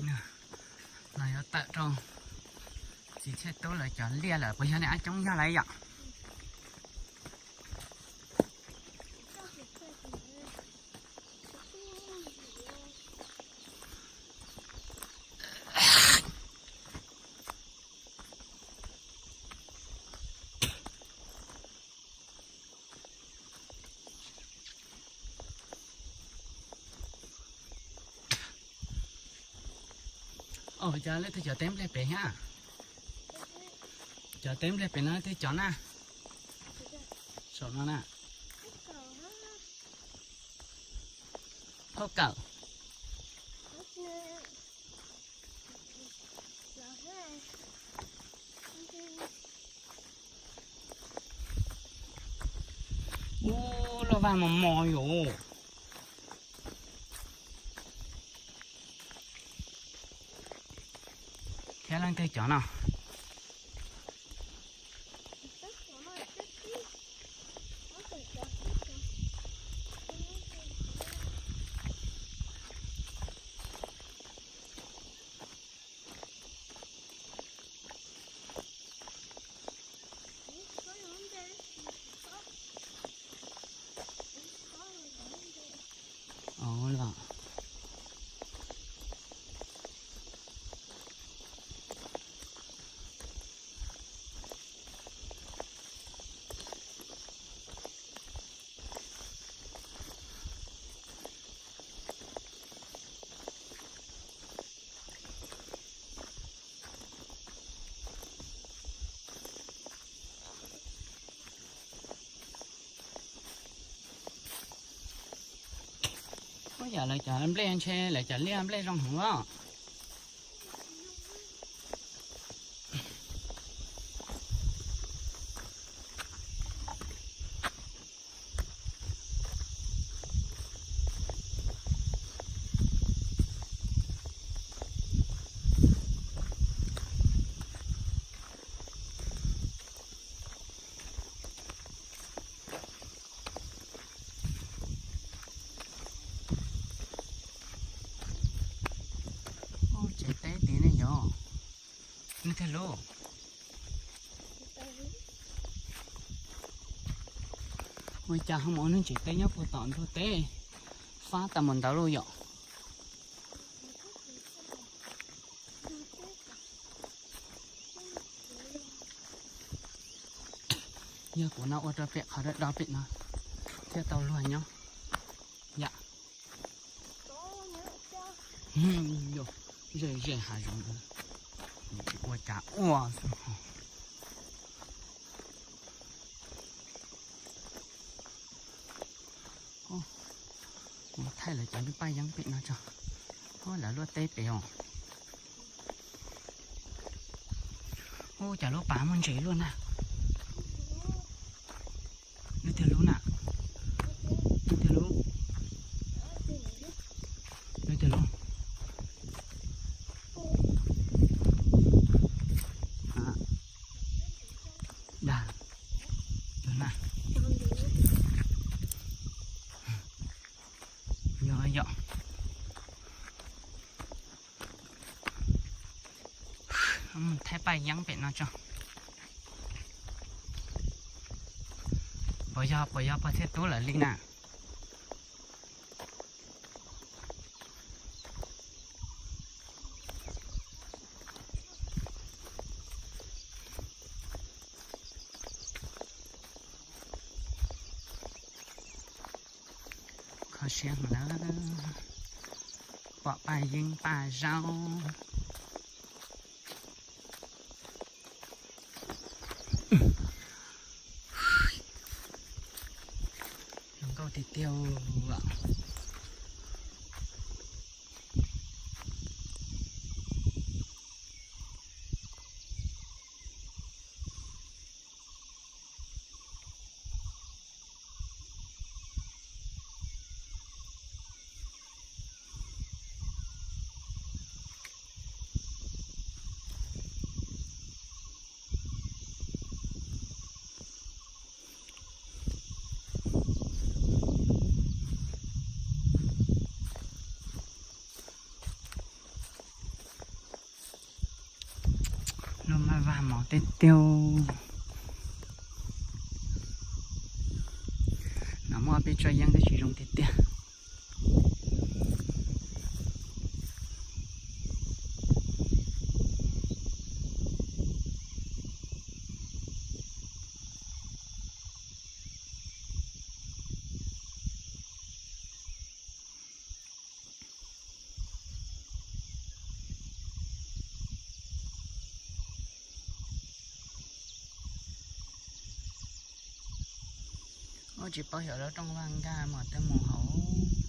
No yuav tawm rau txiv Txhiaj Tub lawv cov liaj lawm, puas yog ne, ab coob yog lawm yom. Cov leej twg cov teb nplej pem thiab? Cov teb nplej pem no leej twg cov na? Saum no na. Phauj Kawm. Ub, luaj vaj mos mos yom. Thiab leej twg cov no? Ov los. Ub, yam lawv cov nplej ntshe lawv cov liaj nplej zoo heev os. Ub, tsev teb tid ne yom. Leej twg lub? Ua cas ho mus ua neeg tsev teb nyob puag tom ntug teb, fab tas mus ntawd lauj yom. Yog kuv no ua rau pem qhov do do pem no thiaj tau luag nyob yom. Ze ze hav zoov, ua cas ua xwb. Kuv thaij lawv cov lub paj yeeb pem no tso. Ub, lawv luaj teb pem os. Ub, cov lub pas muaj ntses luaj na. Leej twg lub na? Leej twg lub? Leej twg lub? Dag, tus na. Yog yom. Thaij paj yeeb pem no tso. Puas yog, puas yog pog Txhiaj Tub lawv li na? Kho siab heev lawm, pom paj yeeb paj zaub. Zoo nkauj tiag tiag. Vaj mos tiag tiag. No muaj peb tsob yeeb twb tsis zoo tiag tiag. Ua tsis paub xyov lub rooj vag nkag mas twb mus hauv.